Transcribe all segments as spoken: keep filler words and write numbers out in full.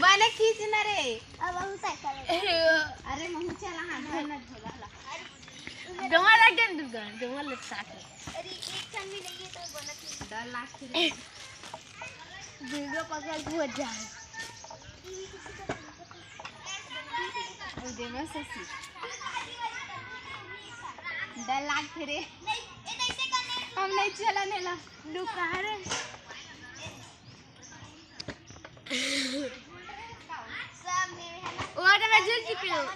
बने खींच ना रे। अब हम साइकिल। अरे महू चला, हाँ, धर ना झोला ला। डोमा लग गया दुर्गा, डोमा लटका के। अरे एक कन भी नहीं है तो बनत नहीं। डर लागथे रे। दुर्गा पकड़ के हो जाए। उदे में ससी। डर लागथे रे। हम नहीं चला नेला। लुका रे। वो तो मैं झूल चुकी हूँ।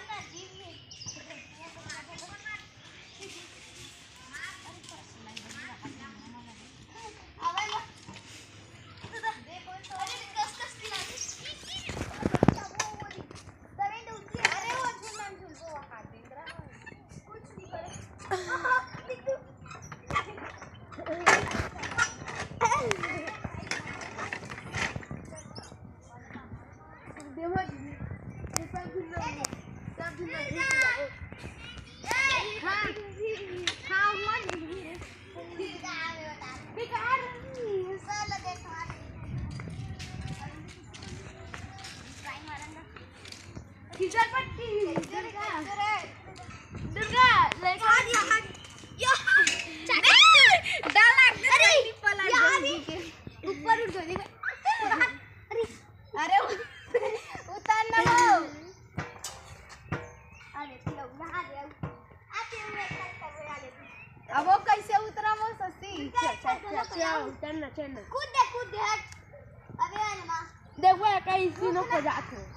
फिसल पट्टी। दुर्गा, दुर्गा, लड़का। डर लग रहा है। अरे, ऊपर उठ गई। अरे, अरे, उतर ना हो। अरे, चलो, यहाँ आ गया। अब वो कैसे उतरा वो ससी? चल, चल, चल, चल। चल, उतर ना, चल ना। कूद दे, कूद दे, हट। अबे, अरे माँ। देखो, ये कहीं इसी लोग को जाते हैं।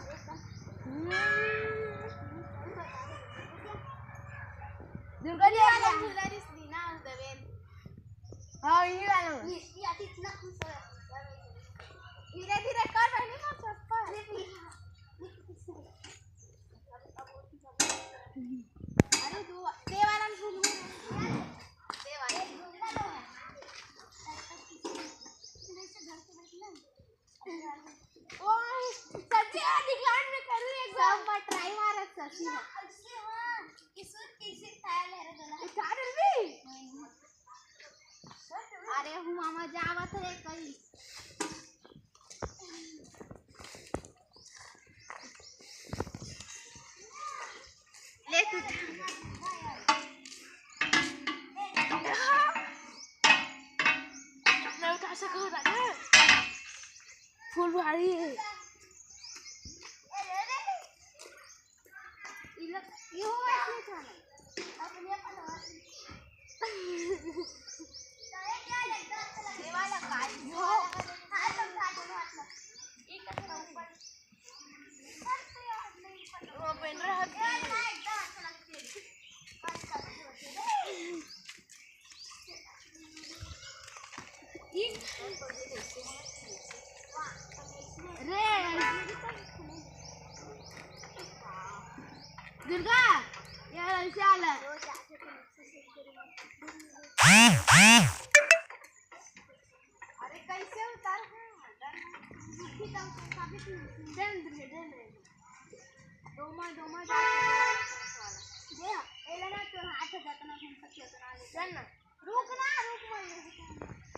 दुर्गा जी, ये वाला झूला रिस दी ना, उस दबे। हाँ, ये वाला। ये, ये अति इतना खुश हो रहा है। धीरे धीरे कर, बहनी, मत चप्पल। अरे, दो, दे वाला झूल। दे वाला। ओ, सच्ची यार, decline में करूँ एक बार। सब बार try मारत सच्ची है। उठा डर भी। अरे, हुआ मजा आवत है कहीं। ले तू। मैं उठा सका हूँ राजा। फुल भारी है। ये हो, ऐसे उठाना। अपने अपन हाथ में। ये वाला काई। ये हो। वो पेन रहा है। रे। दुर्गा, यार, ऐसे आला। अरे, कैसे उतार? दे ना, दे ना, दे ना। दो मार, दो मार, दे, एला ना, तोर हाथ है, जितना घूम सकते, उतना ले। चल ना। रुक ना, रुक मत, रुक।